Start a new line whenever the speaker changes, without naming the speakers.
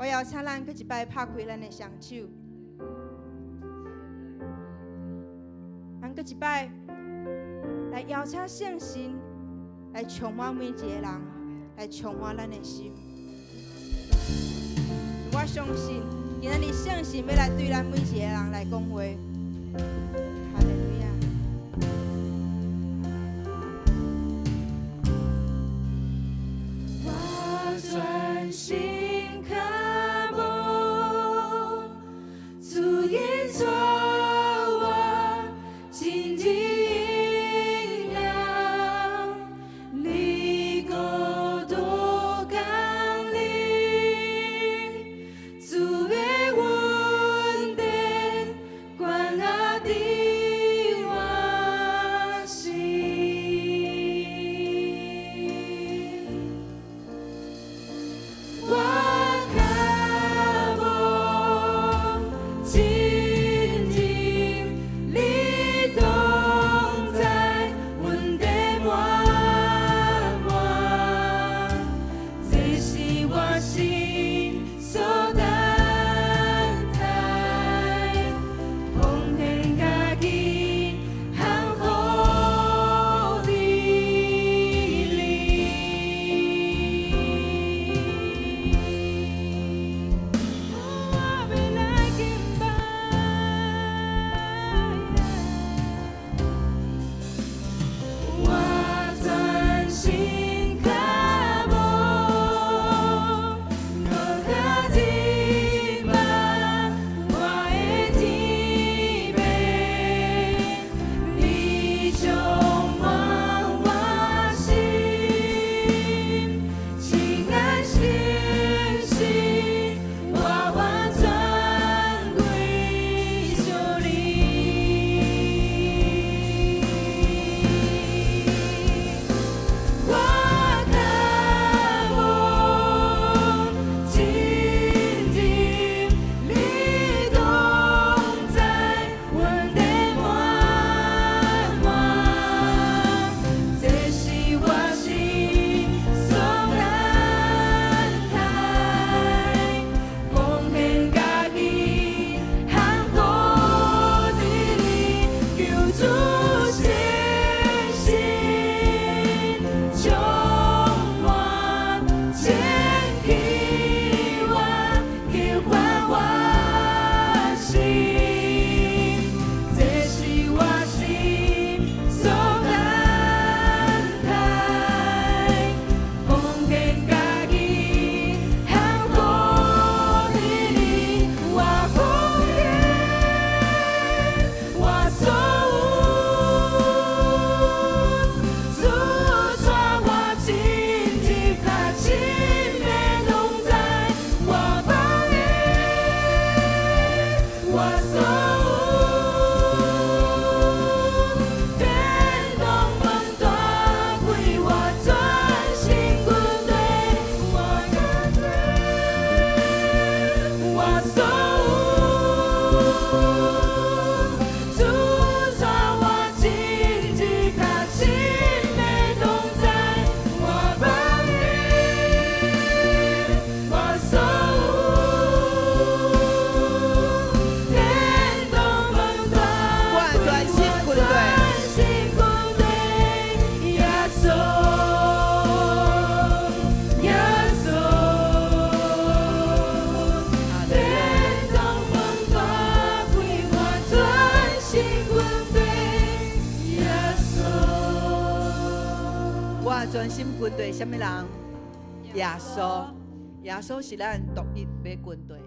我邀請咱閣一擺拍開咱的雙手，咱閣一擺來邀請聖神來充滿每一個人，來充滿咱的心。我相信，今仔日聖神欲來對咱每一個人來講話。哈利路亞。
我專心渴慕，主引導我進入陰暗，你國度降臨，主的恩典關愛佇我心。我渴慕親近你同在，恩典滿滿，這是我心所等待，奉獻家己，降服佇你。我欲來敬拜，我專心渴慕，閣較入捌我的天父，你充滿我心，親愛信心，我完全歸屬你。我渴慕親近你同在，恩典滿滿，這是我心所等待，奉獻家己，降服佇你，求主聖神充滿，清氣我，激發我心，這是我心所等待，奉獻家己，降服佇你，我奉獻我所有，主帶我進入較深的同在，我奉獻我所有，天堂門大開，我全心軍隊，我獻我所有，主帶我進入較深的同在，我奉獻我所有，天堂門大
我專心軍隊，
全心軍隊，耶穌，耶穌，天堂門大開，我全心軍隊，耶穌。
我專心跟隨啥物人？耶穌，耶穌是咱獨一欲跟隨。